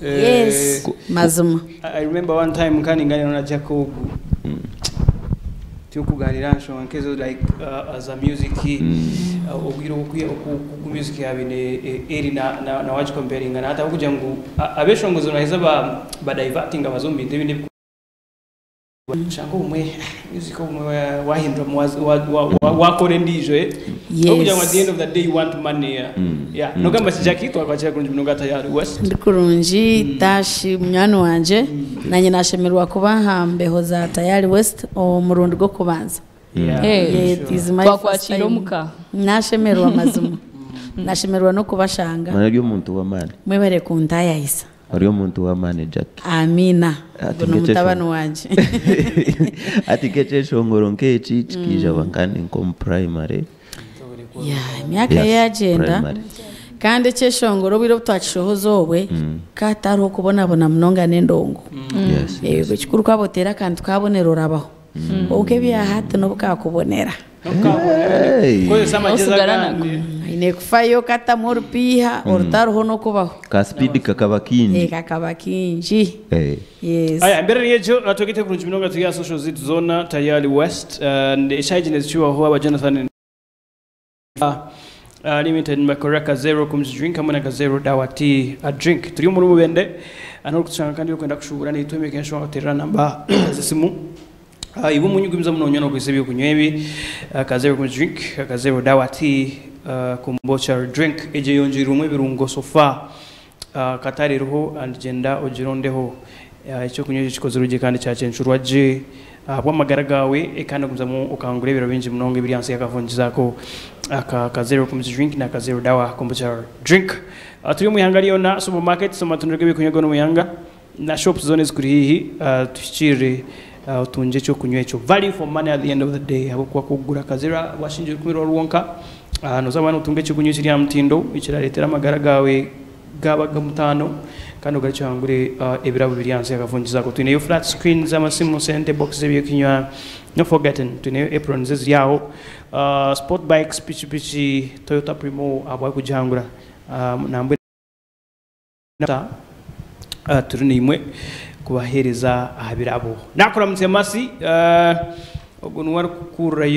Yes, mazima. I remember one time nkaninganira na Jack ogu turi kuganira aha nshonga nkezo, like as a music, obwire oku music yabine eri na waji comparing na hata kugira ngu abeshongozo naheza ba diverting abaza omu bintu ebindi, shanga obumwe music obumwe wahindura wakora endiijo, eh? Okugira ngu at the end of the day you want money, yeah. Yeah, nogamba ki, Jackie? Twakwakira kurungi munonga Tayari West. Ndi kurungi, Tashi munywani wangye. Nanye nashemererwa kuba aha mbeho za Tayari West omurundi gw'okubanza. Eh, It is my first twakwakira time. omuka. Nashemererwa mazima, nashemererwa n'okubashanga. Mana ori omuntu w'amaani. Mwebare kuntayayisa. Ori omuntu w'amaani, Jack. Amina. Ati Guno mutabani wangye. Ati nk'ekyeshongoro nk'eki kikiija bankandi nk'omu primary. Ya, emyaka Yes, yagyenda. primary. Kandi ekyeshongoro obwire obu twakishohoza, obwe katariho kubonabona munonga n'endongo. Yego, ekikuru kwaba oteera akantu kabonera orabaho, obwo ebyahati n'obu kakubonera. Hey. Kozesa amagezi Osigara agandi. Aine kufayo katamu orupiiha orutariho n'okubaho. Ka speed kakaba kingi. Kakaba kingi. Yes. Aya, embere yejo twegete kurungi munonga. Turi aha social zitu zona Tayari West and eshahigi nezikibaho aba Jonathan Limited mbakora ka Zero Kombucha drink hamwe na ka Zero Dawa Tea drink. Turi muri Mubende ano kutushanga, kandi yokwenda kushubura nitwemeka ensonga kuterera namba zesimu. Iwe munyugumiza munonywa nokwisa ebyokunywa ebi, ka Zero Kombucha drink, ka Zero Dawa Tea, kombucha drink egyo yongirirwemu ebirungo sofa kataririho, and genda ogirondeho. Ekyokunywa ekyo kikozirwe gye kandi kyakyenshurwa gye bw'amagara gawe, kandi ogumizamu okangura ebiro bingi munonga ebiri hansi yakavungizaako aka ka Zero Kombucha drink na ka Zero Dawa kombucha drink. Turi omu ihanga ryona, supermarket, amatundiro g'ebyokunywa gona omu ihanga na shops zona ezikuri hihi, tuhikirire, otungye ekyokunywa ekyo. Value for money at the end of the day, ahabwokuba kugura kazira washingira 10 rwonka, noza wana otunga ekyokunywa ekiri aha mutindo ekirareetera amagara gawe gaba gamutaano, kandi ogarukihangure ebirabo biri hansi yakavungizaako. Twineyo flat screens, amasimu, sente box, ebyokunywa, no forgetting twineyo aprons eziri aho, sport bikes, pichipichi, Toyota Primo abwa kugihangura, nambwe turi nimwe kubaheereza aha birabo. Nakuramutse masi, ogu niwe arikukurrayo.